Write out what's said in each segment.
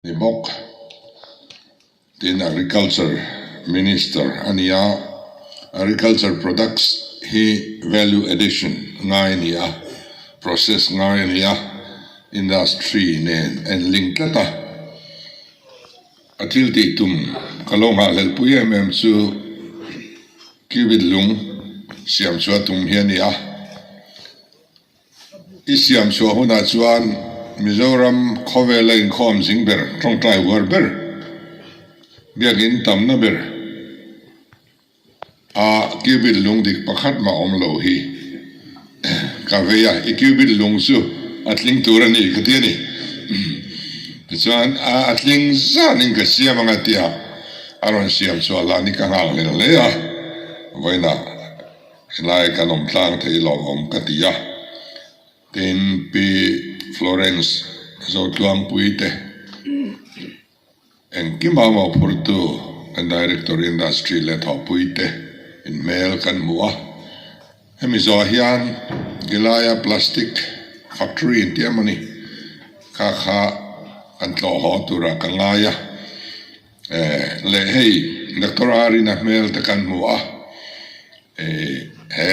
Ni bawk. Tin, Agriculture Minister a ni a, Agriculture products hi value addition ngai a ni a, process ngai a ni a, industry nen a in link tlat a. A thil tih tum ka lo nghahhlelh pui em em chu cubit lung siam chhuah tum hi a ni a. I siam chhuah hunah chuan Mizoram khawvela inkhawm zing ber, tawngtai uar ber, biakin tamna ber a cubit lung dik pakhat mah awm lo hi ka vei a, i cubit lung chu a tling tur a ni ka ti a ni. Tichuan a tling zanin ka siam ang a tia a rawn siam chhuah hlan hi ka nghak hlel hle a, vawiinah Helai kan awm tlang thei lawmawm ka ti a, tin Pi Florence Zotluangpui te engkima mawhphurtu kan Director Industry leh thawhpui te inhmel kan hmu a, hemi zawh hian Gilaia Plastic Factory inti em a ni, kha kha kan tlawh haw turah ka ngai a. Leh hei Doctor Arina hmel te kan hmu a, he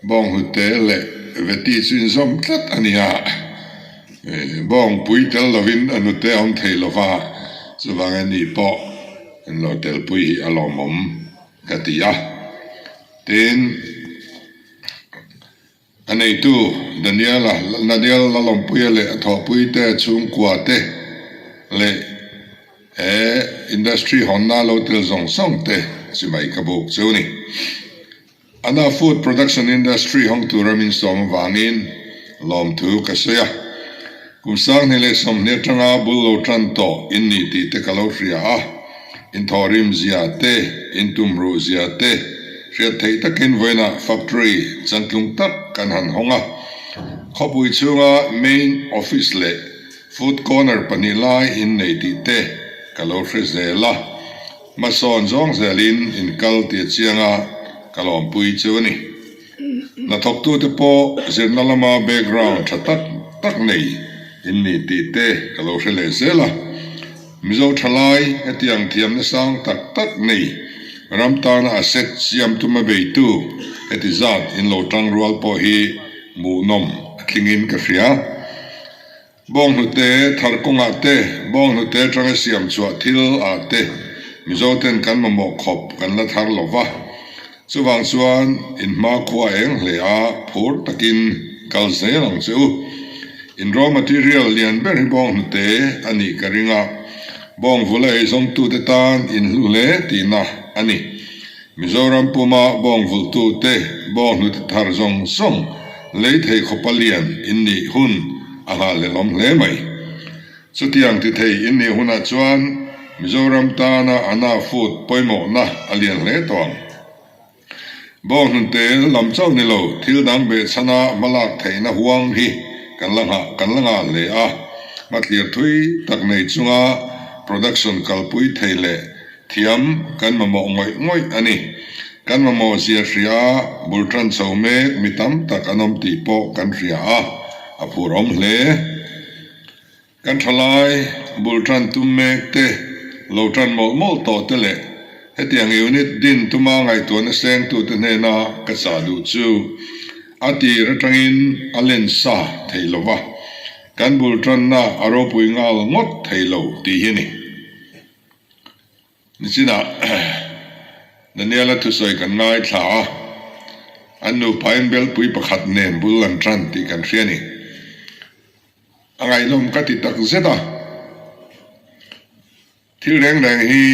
bawnghnute leh veti chu inzawm tlat a ni a, bawngpui tel lovin a hnute a awm thei lo va, chuvangin ni pawh an lo telpui hi a lawmawm ka ti a, tin. A neitu Daniela, Daniel Lalawmpuia leh a thawhpuite chhungkua te leh he industry hawnna lo tel zawng zawng te chi mai ka buk chu ni. Ana food production industry hawng tura min sawm avangin lawmthu ka sawi a. Kum 20 leh 20 atanga bul lo tan tawh in ni tih te ka lo hria a, in thawhrim zia te, in tumruh zia te hriat theih takin vawiinah factory chantlung tak kan han hawng a. Khawpui chhunga main office leh food corner pahnih lai in nei tih te ka lo hre zel a, hmasawn zawng zelin in kal tih a chiang a, ka lawmpui chu a ni. Hnathawktute pawh zirna lama background tha tak tak nei in ni tih te ka lo hre leh zel a. Mizo thalai hetiang thiamna sang tak tak nei ram tana asset siam tuma beitu heti zat in lo tang rual pawh hi hmuhnawm a thlingin ka hria. Bawnghnute thar kawngah te, bawnghnute atanga siam chhuah thil ah te Mizo ten kan mamawh khawp kan la thar lo va. Chuvang chuan in hmakhua eng hle a, phur takin kal zel ang che u. In raw material lian ber hi bawnghnute a nih ka ring a, bawngvula eizawmtute tan in hlu hle tihna a ni. Mizoram puma bawngvulhtute bawnghnute thar zawng zawng lei thei khawpa lian in nih hun a nghahhlelawm hle mai. Chutiang ti thei in nih hunah chuan Mizoram tana ana food pawimawhna a lian hle tawh ang. Bawnghnute lam chauh ni lo, thil dang behchhana hmalak theihna huang hi kan la nghah kan la ngah hle a, hmathlir thui tak nei chunga production kalpui thei leh Thiam kan mamawh ngawih ngawih a ni. Kan mamawh zia hria a, bul tan chho mek mi tam tak an awm tih pawh kan hria a, a phur awm hle. Kan thalai bul tan tum mek te, lo tan mawlh mawlh tawh te leh hetiang unit din tuma ngaihtuahna sengtute hnena ka chah duh chu a tir atangin a len sa thei lo va, kan bul tanna a ropui nghal ngawt thei lo tih hi a ni. Nichinah Daniela thusawi kan ngaithla a, an nupain belpui pakhat nen bul an tan tih kan hria a ni. A ngaihnawm ka ti tak zet a, thil reng reng hi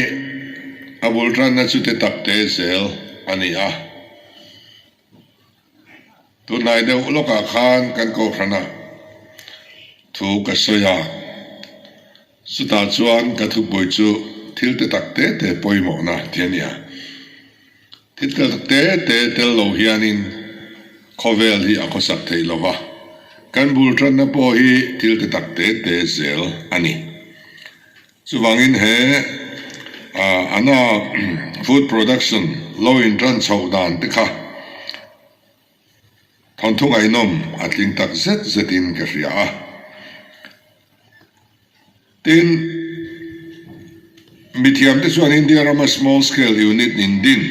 a bul tanna chu te tak te zel a ni a. Tunlai deuh lawkah khan kan kohhranah thu ka sawi a. Chutah chuan ka thupui chu thil te tak te te pawimawhna tih a ni a. Thil te tak te te tel lo hianin khawvel hi a khawsak theih lo va, kan bul tanna pawh hi thil te tak te te zel a ni. Chuvangin he ana food production lo intan chhoh dan te kha thawnthu ngaihnawm a tling tak zet zetin ka hria a. Tin, mithiamte chuan India rama small scale unit in din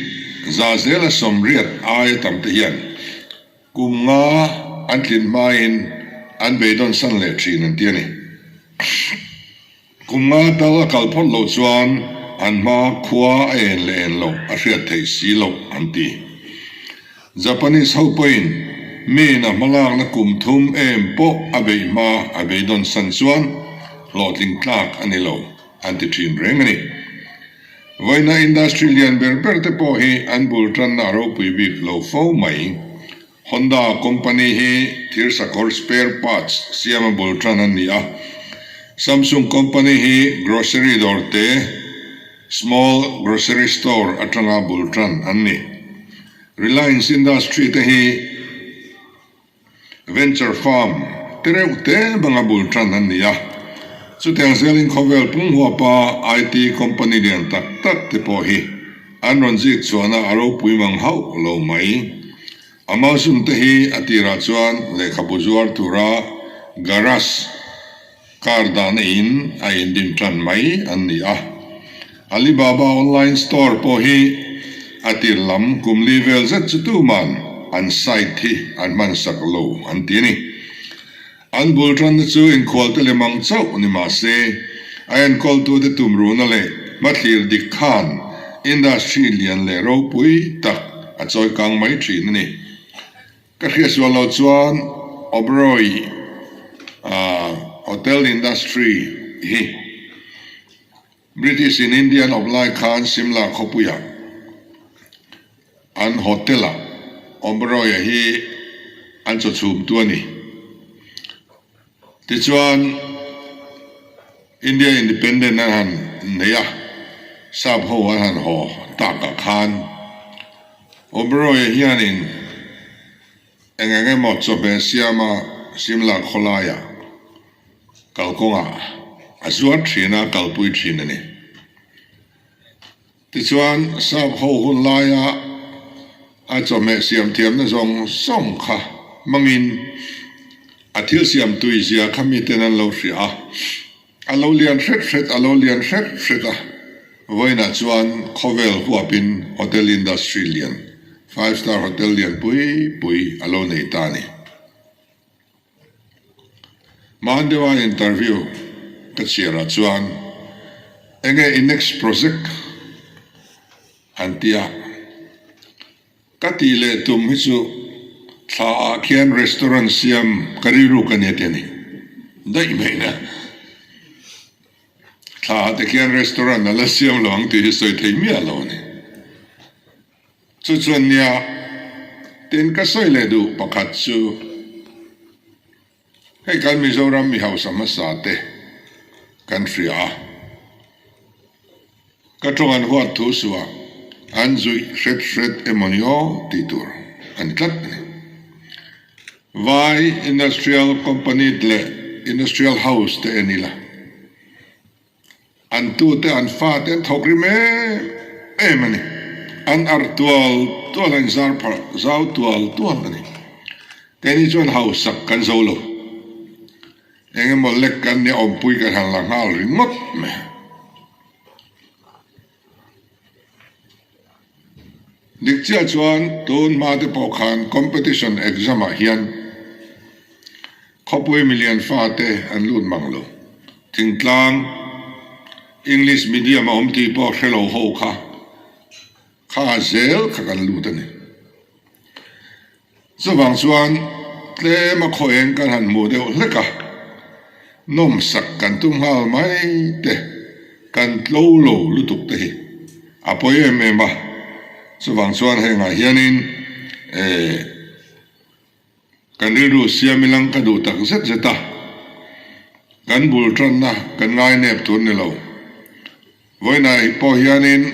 za zela 80 aia tam te hian kum nga an tlin hmain an beidawn san leh thin an ti a ni. Kum nga tal a kal phawt loh chuan an hma khua a en leh en loh a hriat theih si loh an ti. Japanese ho pawhin miin a hmalakna kum thum em pawh a beih hma a beidawn san chuan hlawhtling tlak a ni lo an ti thin reng a ni. Vawiina industry lian ber ber te pawh hi an bul tanna a ropui bik lo fo mai. Honda company hi thirsakawr spare parts siama bul tan an ni a. Samsung company hi grocery dawr te, small grocery store, atanga bul tan an ni. Reliance Industry te hi venture firm te reuh te banga bul tan an ni a. Chutiang zelin khawvel pumhuapa IT company lian tak tak te pawh hi An rawn zik chhuahna a ropui mang hauh lo mai. Amazon te hi a tirah chuan lehkhabu zuar tura garage car dahna in a indin tan mai an ni a. Alibaba online store pawh hi a tir lam kum li vel zet chu tuman an site hi an hmansak lo an ti a ni. An bul tanna chu inkhualte lem ang chauh ni mah se, a enkawltute tumruhna leh hmathlir dik khan industry lian leh ropui tak a chawikang mai thin a ni. Ka hriatsual loh chuan Oberoi Hotel Industry hi British in India an awp lai khan Simla khawpuiah an hotel ah Oberoi-a hi an chaw chhum tu a ni. Tichuan India Independent an han nei a, sap ho an han haw takah khan Oberoi-a hianin Eng eng emaw chawhmeh siama Simla khawlaiah kalkawngah a zuar thin a, kalpui thin a ni. Tichuan, sap ho hun laia a chawhmeh siam thiamna zawng zawng kha hmangin a thil siam tui zia kha miten an lo hria a. A lo lian hret hret, a lo lian hret hret a, vawiinah chuan khawvel huapin hotel industry lian, five star hotel lian pui pui a lo nei ta a ni. Hmaan deuha interview ka chhiarah chuan enge i next project an ti a. Ka tih leh tum hi chu thla ah khian restaurant siam ka rilru ka nia ti a ni daih mai na. Thla ah te khian restaurant a la siam lo ang tih hi sawi thei miah lo a ni. Chu chuan nia tin ka sawi leh duh pakhat chu. Hei kan Mizoram mi hausa hmasa te kan hria a, ka tawng an huat thu suah an zuih hret hret emaw ni aw tih tur an tlat a ni. Vai Industrial Company leh Industrial House te en ila. An tute an fate an thawk rim em em a ni. An ar tual tual a inzar phah zau tual tual a ni. Keini chuan hausak kan zo lo. Eng emaw lek kan nia awmpui kan han la nghal ringawt mai. Dik chiah chuan tun hma te pawh khan competition exam ah hian khawpui milian fate an lut mang lo. Thingtlang English medium a awm tih pawh hre lo ho kha kha zel kha kan lut a ni. Chuvang chuan tlem a khaw eng kan han hmuh deuh hlek a, nawmsak kan tum nghal mai te, kan tlo lo lutuk te hi a pawi em em a. Chuvang chuan hengah hianin eh kan rilru siam ilang ka duh tak zet zet a, kan bul tanna kan ngainep tur ni lo. Vawiinah pawh hianin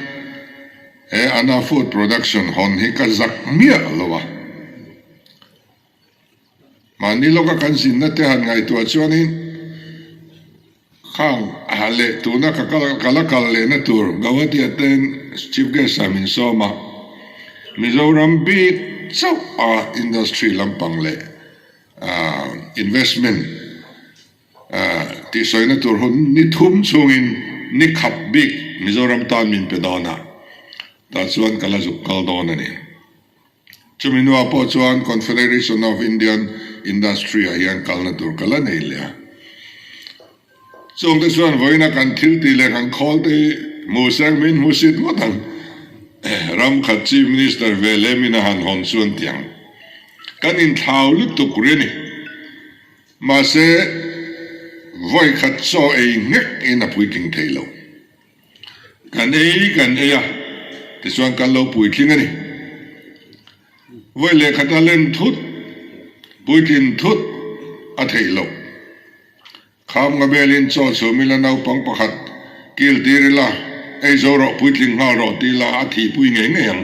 he Anna Food Production hawn hi ka zak miah lo a. Mahni lawka kan zinna te han ngaihtuah chuanin khang leh tuna ka kal ka la kal lehna tur Guwahati ah ten Chief Guest ah min sawm a, Mizoram bik chauh a industry lampang leh investment. Tihsawina tur hun ni thum chhungin ni khat bik Mizoram tan min pe dawn a, tah chuan ka la zuk kal dawn a ni. Chumi hnuah pawh chuan Confederation of Indian Industry ah hian kalna tur ka la nei leh a. Chungte chuan vawiina kan thil tih leh kan khawl te hi hmu seng min hmu sit ngawt ang. Ram khat Chief Minister ve lem in a han hawn chuan tiang kan inthlau lutuk ri a ni. Mahse, vawi khat chaw ei nghek in a puitling thei lo. Kan ei kan ei a, tichuan kan lo puitling a ni. Vawi lehkhat a len thut, puitlin thut a theih loh. Kham nga velin chaw chhum ila naupang pakhat kil tir ila, ei zo rawh puitling nghal rawh ti ila a thihpui ngei ngei ang.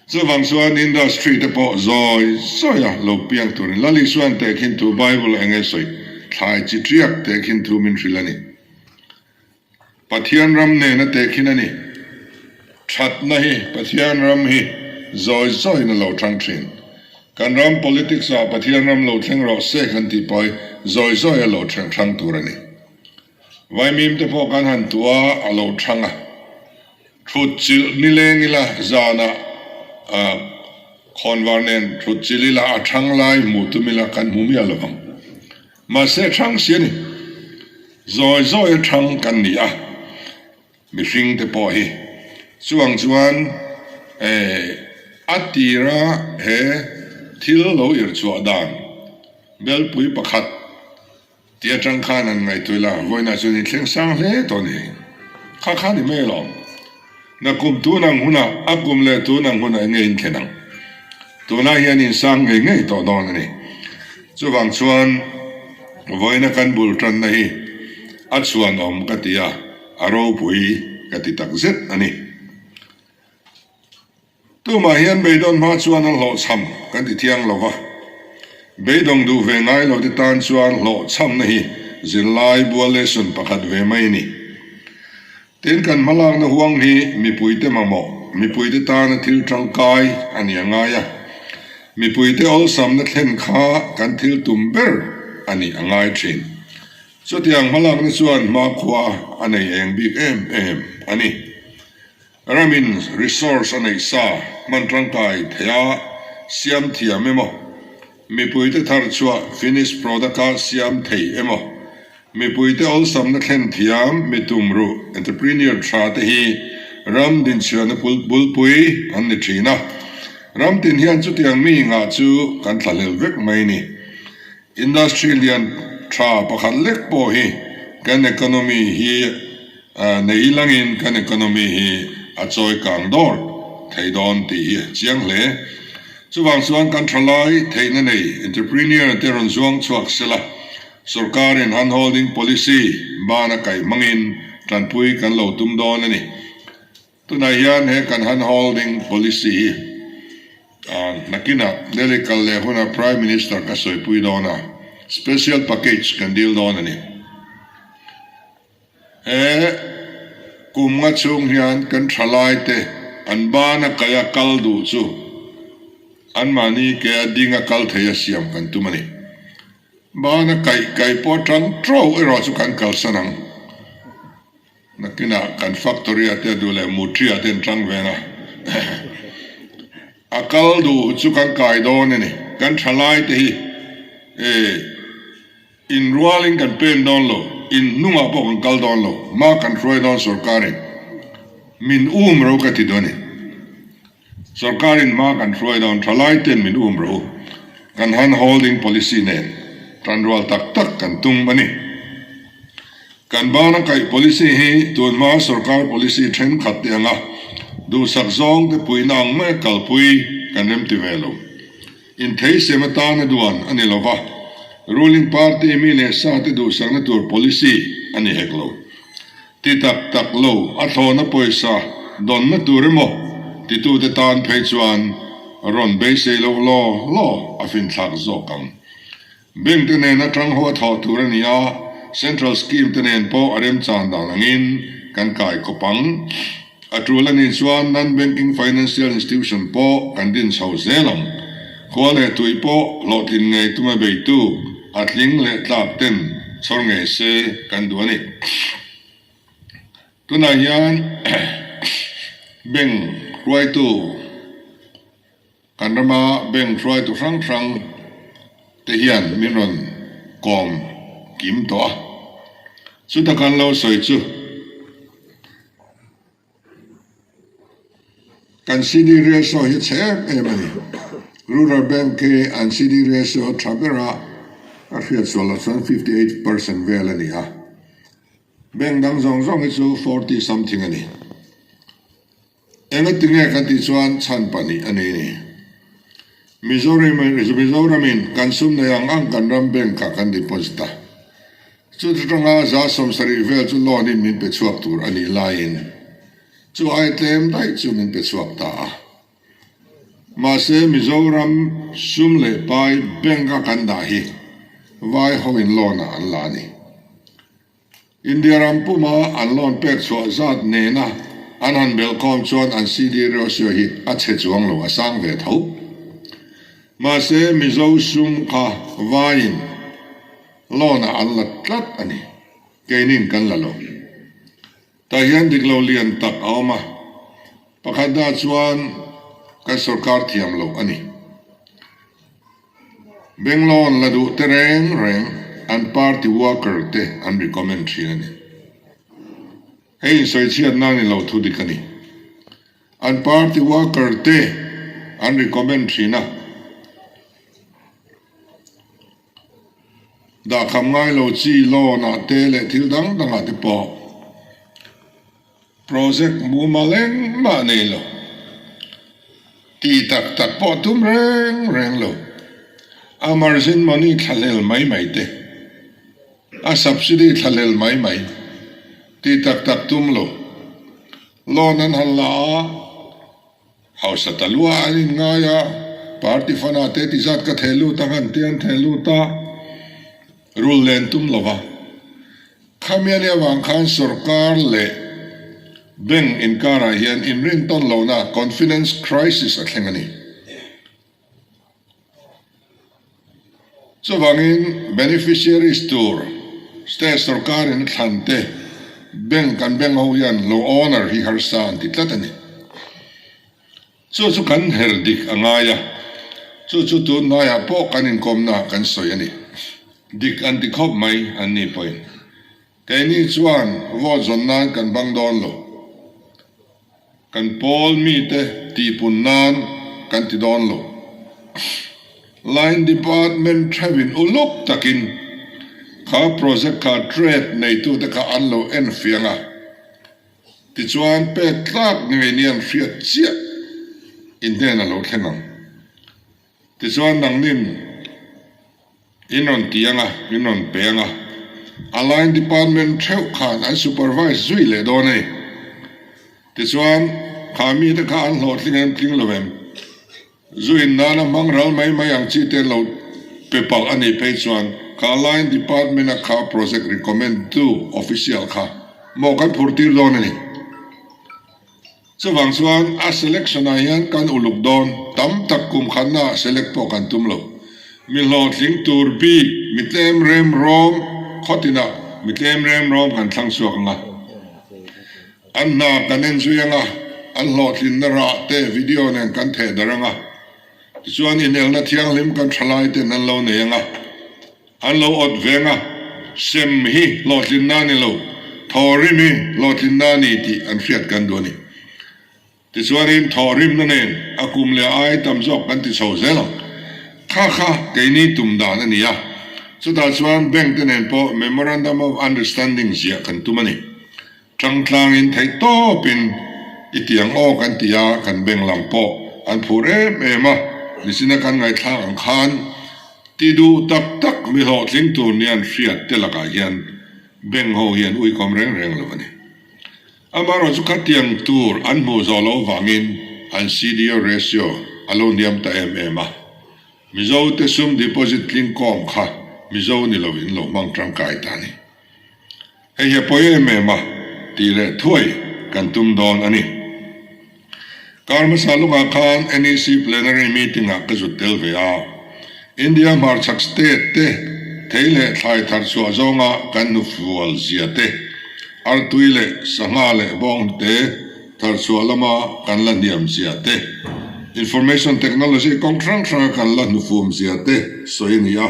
Chuvang chuan industry te pawh zawi zawi a lo piang turin Lal Isuan tehkhin thu Bible eng nge sawi thlai chi tiak tehkhin thu min hrilh a ni. Pathian ram nena tehkhin a ni. Thatna hi Pathian ram hi zawi zawiin a lo thang thin. Kan ram politics ah Pathian ram lo thleng rawh se kan tih pawh hi zawi zawi a lo thleng thang tur a ni. Vaimim te pawh kan han tuah a, a lo thang a. Thut chilh nileng ila zanah khawnvar nen thut chilh ila a thang lai hmuh tum ila kan hmu miah lo vang. Mahse a thang si a ni. Zawi zawi a thang kan ni a, mihring te pawh hi. Chuvang chuan a tira he thil lo irchhuah dan belpui pakhat Ti atang khan an ngaihtuah ila, vawiinah chuan in thleng sang hle tawh a ni. Kha kha ni mai alawm. Na kum tun ang hunah, a kum leh tun ang hunah enge in thlen ang? Tunah hian in sang ngei ngei tawh dawn a ni. Chuvang chuan vawiina kan bul tanna hi a chhuanawm ka ti a, a ropui ka ti takzet a ni. Tumah hian beidawn hma chuan an hlawhchham kan ti thiang lo va, beidawng duh ve ngai lo te tan chuan hlawhchhamna hi zirlai bual lesson pakhat ve mai a ni. Tin, kan hmalakna huang hi mipuite mamawh, mipuite tana thil tangkai a ni a ngai a, mipuite awlsamna thlen kha kan thil tum ber a nih a ngai thin. Chutiang hmalakna chuan hmakhua a nei eng bik em em a ni. Ramin resource a neih sa hman tangkai theih a siam thiam emaw, mipuite thar chhuah finished product a siam thei emaw, mipuite awlsamna thlen thiam mi tum ruh entrepreneur tha te hi ram dinchhiahna bulpui an ni thin a. Ram tin hian chutiang mi ngah chu kan thlahlel vek mai ni. Industry lian tha pakhat lek pawh hi kan economy hi nei langin kan economy hi a chawi kang dawr thei dawn tih hi a chiang hle. Chuvang chuan kan thalai theihna nei entrepreneur te rawn zuang chhuak sela, sorkarin handholding policy bana kaih hmangin tanpui kan lo tum dawn a ni. Tunah hian he kan hand holding policy hi nakinah Delhi kal leh hunah Prime Minister ka sawipui dawn a, special package kan deal dawn a ni. He kum nga chhung hian kan thalai te an bana kaia kal duh chu anmahni ke a ding a kal thei a siam kan tum a ni. Bana kaih kaih pawh tang tro erawh chu kan kalsan ang. Nakinah kan factory ah te duh leh mutri ah te an tang ven a, a kal duh chu kan kai dawn a ni. Kan thalai te hi in rualin kan pen dawn lo, in hnungah pawh kan kal dawn lo, hma kan hruai dawn sorkarin min um ro ka ti dawn a ni. Sorkarin hma kan hruai dawn thalai ten min um ro. Kan hand holding policy nen tanrual tak tak kan tum a ni. Kan bana kaih policy hi tunhma sorkar policy thenkhat te anga duhsak zawng te puihna ang maia kalpui kan remti ve lo. Intheisem atana duan a ni lova, ruling party mi leh sa te duhsakna tur policy a ni hek lo. Ti tak tak lo, a thlawhna pawisa dawnna tur emaw titute tan phei chuan rawn beisei loh law law a finthlak zawk ang. Bank te nen atang ho a thawh tur a ni a, Central Scheme te nen pawh a remchan dan angin kan kai khawp ang. A tul a nih chuan Non-Banking Financial Institution pawh kan din chho zel ang. Khua leh tui pawh hlawhtlin ngei tuma beitu. a tling leh tlak ten chhawr ngei se kan duh a ni. Tunah hian bank hruaitu kan rama bank hruaitu hrang hrang te hian min rawn kawm kim tawh a, chuta kan lo sawi chu Kan CD ratio hi chhe em em a ni. Rural Bank hi an CD ratio tha ber a, ka hriat sual loh chuan 58% vel a ni a. Bank dang zawng zawng hi chu 40 something a ni. Engatinge kan tih chuan chhan pahnih a nei a ni. Mizoramin kan sum nei ang ang kan ram bank ah kan deposit a. Chuti tanga 70% vel chu loan in min pe chhuak tur a nih laiin chu ai tlem daih chu min pe chhuak ta a. Mahse Mizoram sum leh pai bank a kan dah hi vai ho in loan ah an la a ni. India ram puma an loan pek chhuah zat nena an han belhkhawm chuan an CD ratio hi a chhe chuang lo, a sang ve tho. Mahse Mizo sum kha vaiin loan ah an la tlat a ni, keinin kan la lo. Tah hian dik lo lian tak a awm a, pakhat dah chuan kan sorkar thiam loh a ni. Bank loan la duh te reng reng an party worker te an recommend thin a ni. Hei insawi chhiat nan ni lo thu dik a ni. An party worker te an recommend thin a. Dahkham ngai lo chi loan ah te leh thil dang dang ah te pawh. Project mumal engmah nei lo. Ti tak tak pawh tum reng reng lo. A margin money thlahlel mai mai te. A subsidy thlahlel mai mai. Ti tak tak tum lo. Loan an han la a, hausa ta lua an inngai a, party fund ah te ti zat ka theh lut ang an ti an theh lut a, rul len tum lo va. Khami a nih avang khan sorkar leh bank inkarah hian inrintawn lohna, confidence crisis, a thleng a ni. Chuvangin beneficiaries tur state sorkarin a thlan te bank kan bank ho hian lo owner hi harsa an ti tlat a ni. Chu chu kan her dik a ngai a, chu chu tun hnaiah pawh kan inkawmnaah kan sawi a ni. Dik an ti khawp mai an ni pawhin. Keini chuan vote zawn nan kan bang dawn lo. Kan pawl mite tihpun nan kan ti dawn lo. Line department theuhin uluk takin kha project kha trade neitute kha an lo enfiang a. Tichuan pek tlak ngei ni an hriat chiah in hnen a lo thleng ang. Tichuan nangnin in rawn ti ang a, in rawn pe ang a, a line department theuh khan an supervise zui leh dawn a ni. Tichuan kha mite kha an hlawhtling em tling lo em? Zu in nana hmang ral mai mai ang chi te lo pe palh a nih phei chuan kha line department a kha project recommend tu official kha maw kan phur tir dawn a ni. Chuvang chuan a selection ah hian kan uluk dawn tam tak kum khatna ah select pawh kan tum lo. Mi hlawhtling tur bik mi tlem rem rawm khawtinah mi tlem rem rawm kan thlang chhuak ang a. An hna kan en zui ang a, an hlawhtlinna rah te video nen kan theh darh ang a. Tichuan inelna thianghlim kan thalai ten an lo nei ang a, an lo awt veng a, sem hi hlawhtlinna a ni lo, thawhrim hi hlawhtlinna a ni tih an hriat kan duh a ni. Tichuanin thawhrimna nen a kum leh a ai tam zawk kan ti chho zel ang. Kha kha keini tum dan a ni a, chutah chuan bank te nen pawh Memorandum of Understanding ziah kan tum a ni. Tangtlangin theih tawpin i ti ang aw kan ti a, kan bank lam pawh an phur em em a, nichina kan ngaihthlak ang khan ti duh tak tak mi hlawhtling tur nia an hriat te lakah hian bank ho hian uikawm reng reng lo a ni. Amaherawh chu khatiang tur an hmuh zawh loh vangin an CDO ratio a lo hniam ta em em a. Mizo te sum deposit tling kawm kha Mizo ni lovin lo hmang tangkai ta a ni. Hei hi a pawi em em a tih leh thuai kan tum dawn a ni. Kar hmasa lawkah khan NEC plenary meeting ah ka zut tel ve a. India hmarchhak state te. Thei leh thlai thar chhuah zawnga kan hnufual zia te, artui leh sangha leh bawnghnute thar chhuah lama kan la hniam zia te, information technology kawng hrang hranga kan la hnufum zia te sawi a ni a.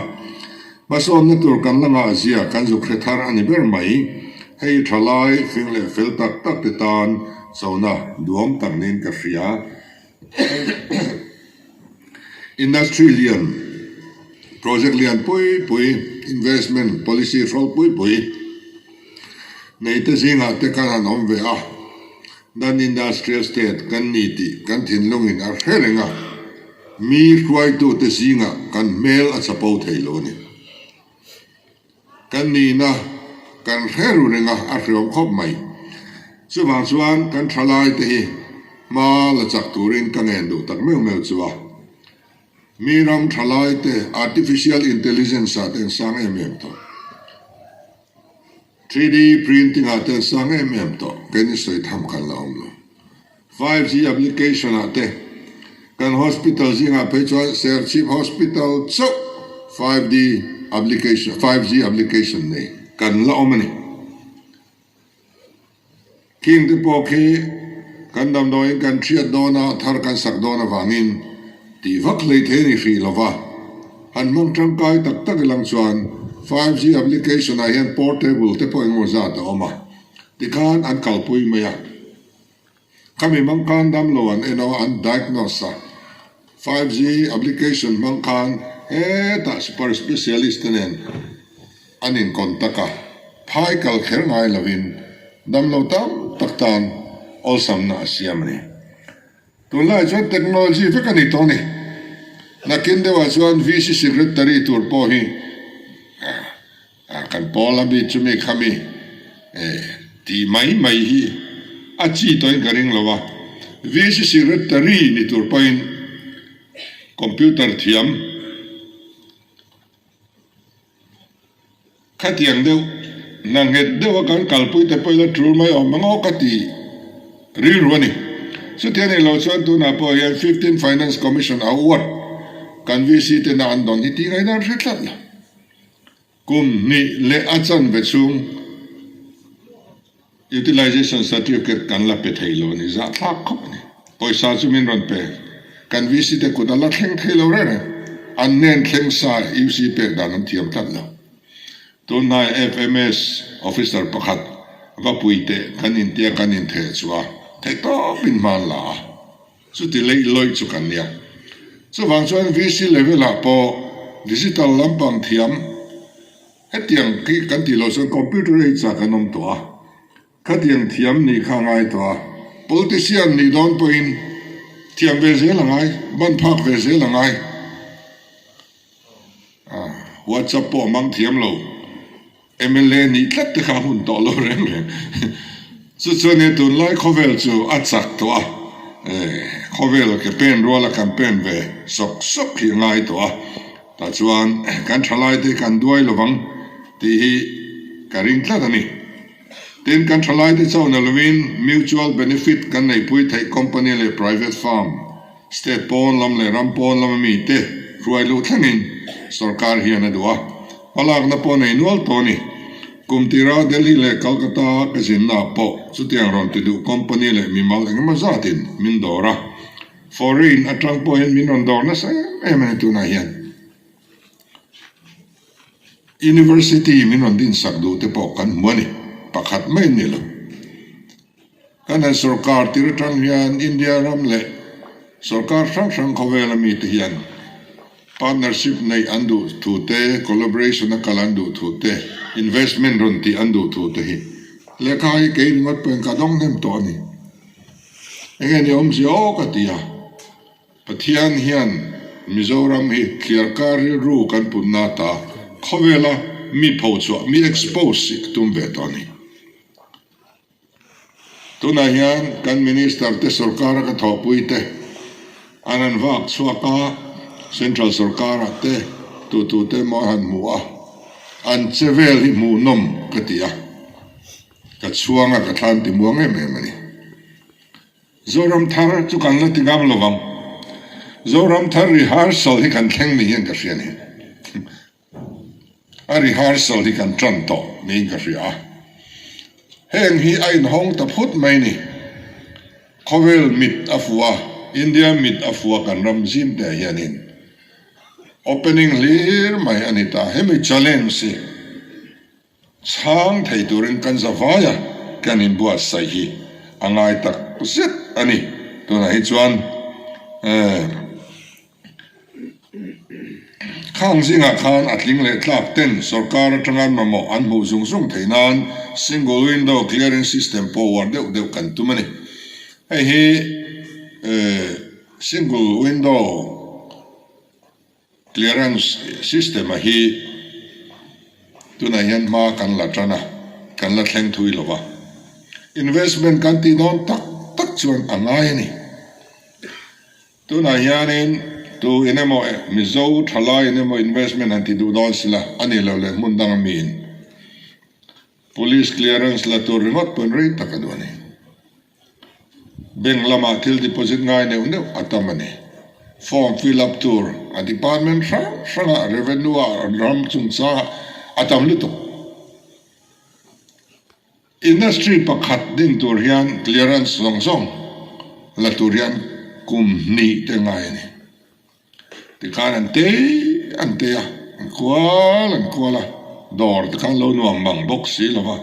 Hmasawnna tur kan la ngah zia kan zuk hre thar a ni ber mai. Hei thalai fing leh fel tak tak te tan chona duam tak niin ka hria. Industry lian, project lian pui pui, investment policy hrawl pui pui nei te zingah te kan han awm ve a, non-industrial state kan ni tih kan thinlungin a hre reng a, mi hruaitute zingah kan hmel a chapo thei lo a ni. Kan nihna kan hre ru reng a, a hreawm khawp mai. Chuvang chuan kan thalai te hi hma la chak turin ka ngen duh tak meuh meuh chu a. Mi ram thalai te artificial intelligence ah te an sang em em tawh. 3D printing ah te an sang em em tawh. Keini sawi tham kan la awm lo. 5G application ah te kan hospital zingah phei chuan Serchhip Hospital chauh 5D application 5G application nei kan la awm a ni. Khing te pawh khi kan damdawiin kan hriat dawn a, thar kan sak dawn avangin tih vak hlei thei a ni hrih lo va. Han hmang tangkai tak tak ilang chuan 5G application ah hian portable te pawh engemaw zat a awm a, tikhan an kalpui mai a. Khami hmang khan damlo an en a, an diagnose a. 5G application hmang khan hetah super specialist te nen an in contact a, phai kal kher ngai lovin damlo tam tak tan awlsamna a siam a ni. Tunlai chuan technology vek a ni tawh a ni. Nakin deuhah chuan VC secretary tur pawh hi Kan pawl a mi chumi khami tih mai mai hi a chi tawhin ka ring lo a, VC Secretary ni tur pawhin computer thiam khatiang deuh hna nghet deuha kan kalpui te pawh ila tul mai awm ang aw ka ti rilru a ni. Chuti a nih loh chuan tunah pawh hian Fifteen Finance Commission Award kan VC tena an dawn hi tih ngaihna an hre tlat lo. Kum hnih leh a chanve chhung Utilization Certificate kan la pe thei lo a ni, zahthlak khawp a ni. Pawisa chu min rawn pe, kan VC te kut a la thleng thei lo reng reng. An hnen thleng sa UC pek dan an thiam tlat lo. Tunhnai FMS officer pakhat va pui teh kan intia kan intheh chu a theihtawpin hma an la a. Chuti leih lawih chu kan nia. Chuvang chuan VC level ah pawh digital lampang thiam hetiang khi kan tih loh chuan computer age ah kan awm tawh a, khatiang thiam nih kha a ngai tawh a. Politician nih dawn pawhin thiam ve zel a ngai, ban phak ve zel a ngai. WhatsApp pawh a hmang thiam lo. Mla nih tlat te kha a hun tawh lo reng reng. Chu chuan he tunlai khawvel chu a chak tawh a, khawvel ke pen ruala kan pen ve sawk sawk hi a ngai tawh a, tah chuan kan thalai te kan duai lovang tih hi ka ring tlat a ni. Tin, kan thalai te chauh na lovin mutual benefit kan neihpui theih company leh private firm, State pawn lam leh ram pawn lama mite hruai luh thlengin sorkar hian a duh a, hmalakna pawh nei nual tawh a ni. Kum tira Delhi leh Calcutta ka zinna pawh chutiang rawn ti duh company leh mimal engemaw zatin min dawr a, foreign atang pawhin min rawn dawr nasa em em a ni tunah hian. University min rawn dinsak duh te pawh kan hmu a ni, pakhat mai an ni lo. Kan han sorkar tir atang hian India ram leh sorkar hrang hrang khawvela mite hian partnership neih an duh thu te, collaboration a kal an duh thu te, investment rawn tih an duh thu te hi lehkha hi kei ringawt pawhin ka dawng hnem tawh a ni. Enge ni awmzia aw ka ti a, Pathian hian Mizoram hi thliarkar rilru kan putna ata khawvela mi phochhuah, mi expose hi a tum ve tawh a ni. Tunah hian kan Minister te sorkara ka thawhpui te an han vak chhuak a, Central sorkarah te tutu te maw an han hmu a, an che vel hi hmuhnawm ka ti a, ka chhuang a, ka thlan ti muang em em a ni. Zoram thar chu kan la ti ngam lo vang, Zoram thar rehearsal hi kan thleng ni hian ka hria a ni. A rehearsal hi kan tan tawh niin ka hria a. Heng hi a inhawng ta phut mai ni. Khawvel mit a fuh a, India mit a fuh a kan ram zim te ah hianin opening hlir mai a ni ta. Hemi challenge hi chhang thei turin kan za vai a, kan inbuatsaih hi a ngai tak zet a ni. Tunah hi chuan eh. Khang zingah khan a tling leh tlak ten sorkar atanga mamawh an hmuh zung zung theih nan single window clearing system pawh uar deuh deuh kan tum a ni. Hei hi single window clearance system a hi tunah hian hma kan la tan a, kan la thleng thui lo va. Investment kan tih dawn tak tak chuan a ngai a ni. Tunah hianin tu in emaw Mizo thalai in emaw investment han ti duh dawn sila a ni lo leh hmun danga miin Police clearance la tur ringawt pawhin rei tak a duh a ni. Bank lamah thil deposit ngai neuh neuh a tam a ni. Form fill up tur a department hrang hrangah revenue ah ram chungchangah a tam lutuk. Industry pakhat ding tur hian clearance zawng zawng la tur hian kum hnih te ngai a ni. Tikhan an te an te a, an kual an kual a, dawr te khan lo nuam mang bawk si lo va.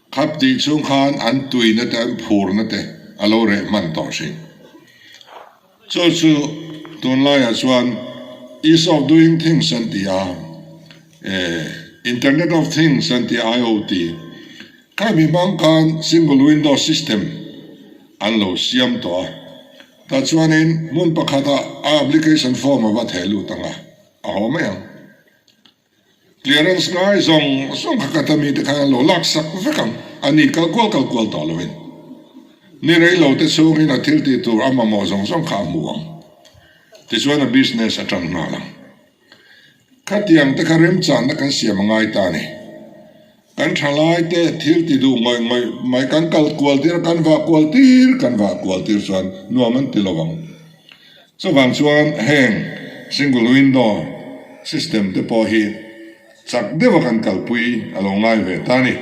Khap tih chhung khan an tuina te an phurna te a lo reh hman tawh thin. Chu chu tunlaiah chuan Ease of Doing Things an ti a, Internet of Things an ti a, IoT. Kha mi hmang khan Single Window System an lo siam tawh a, tah chuanin hmun pakhatah a application form a va theh lut ang a, a haw mai ang. Clearance ngai zawng zawng kha ka ta mite khan an lo lak sak vek ang, a ni kal kual kal kual tawh loin. Ni rei lo te chhungin a thil tih tur a mamawh zawng zawng kha a hmu ang. Tichuan a business a tan nghal ang. Khatiang te kha remchanna kan siam a ngai ta a ni. Kan thalai te thil ti duh ngawih ngawih mai kan kal kual tir a, kan vah kual tir kan vah kual tir chuan nuam an ti lo ang. Chuvang chuan heng single window system te pawh hi chak deuha kan kalpui a lo ngai ve ta a ni.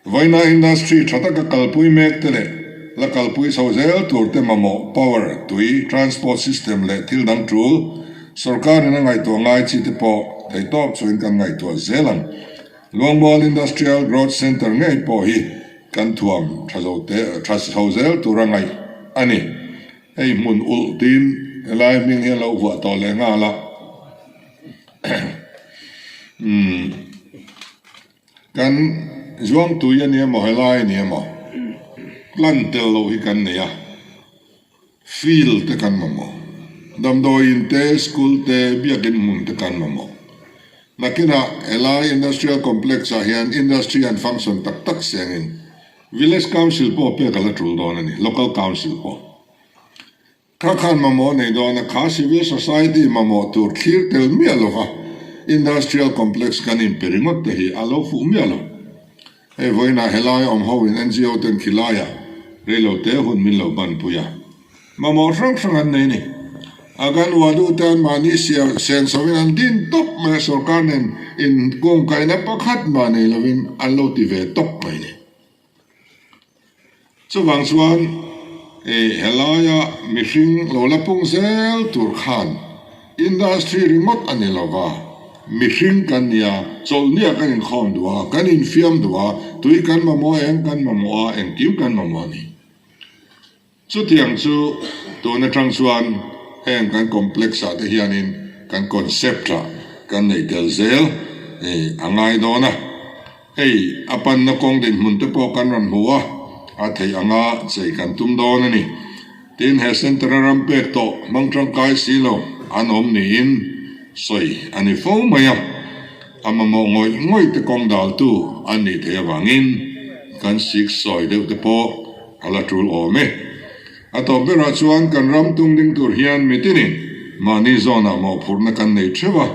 Vawiina industry tha taka kalpui mek te leh la kalpui chho zel tur te mamawh power, tui, transport system leh thil dang tul sorkarin a ngaihtuah ngai chi te pawh theihtawp chuin kan ngaihtuah zel ang. Luangmual Industrial Growth Centre ngei pawh hi kan thuam tha zo te tha chho zel tura ngaih a ni. Hei hmun ulh tiin helai hming hi a lo vuah tawh leh nghal a. Umm kan Zuangtui a ni emaw helai a ni emaw plan tel loh hi kan nei a. Field te kan mamawh. Damdawiin te, school te, biakin hmun te kan mamawh. Nakinah helai Industrial Complex ah hian industry an function tak tak sengin Village Council pawh pek a la tul dawn a ni, Local Council pawh. Kha khan mamawh nei dawn a, kha Civil Society mamawh tur thlir tel miah lova Industrial Complex kan inpe ringawt te hi a lo fuh miah lo. Hei vawiinah helaia awm hoin NGO ten khilaiah reilote hun min lo banpui a, mamawh hrang hrang an nei ni. A kan uah duh te an mahni siar sen chhovin an din tawp mai a, sorkar nen inkungkaihna pakhat mah nei lovin an lo ti ve tawp mai ni. Chuvang chuan helaia mihring lo la pung zel tur khan industry ringawt a ni lova, mihring kan nia, chawlhnia kan inkhawm duh a, kan infiam duh a, tui kan mamawh eng kan mamawh a, engkim kan mamawh a ni. Chutiang chu tun atang chuan heng kan complex ah te hianin kan concept ah kan neih tel zel a ngai dawn a. Hei a panna kawng dinhmun te pawh kan rawn hmu a, a theih anga chei kan tum dawn a ni. Tin, he centre a ram pek tawh hmang tangkai si lo an awm niin sawi a ni fo mai a. A mamawh ngawih ngawih te kawng daltu an nih theih avangin kan sik sawi deuh te pawh A la tul awm e. A tawp berah chuan kan ram tung ding tur hian mitinin mahni zawnah mawhphurhna kan nei theuh a,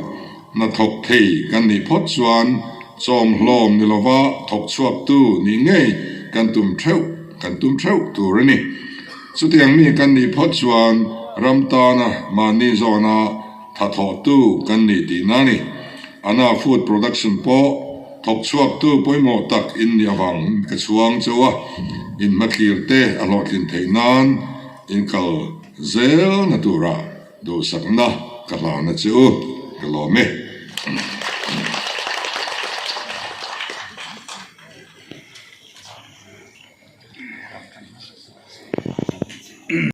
hna thawk thei kan nih phawt chuan chawm hlawm ni lova thawk chhuaktu nih ngei kan tum theuh kan tum theuh tur a ni. Chutiang mi kan nih phawt chuan ram tana mahni zawna tha thawhtu kan nih tihna a ni. Ana Food Production pawh thawk chhuaktu pawimawh tak in nih avang ka chhuang chauh a, in hmathlir te a hlawhtlin theih nan in kal zel na turah duhsakna ka hlana che u, ka lawm e.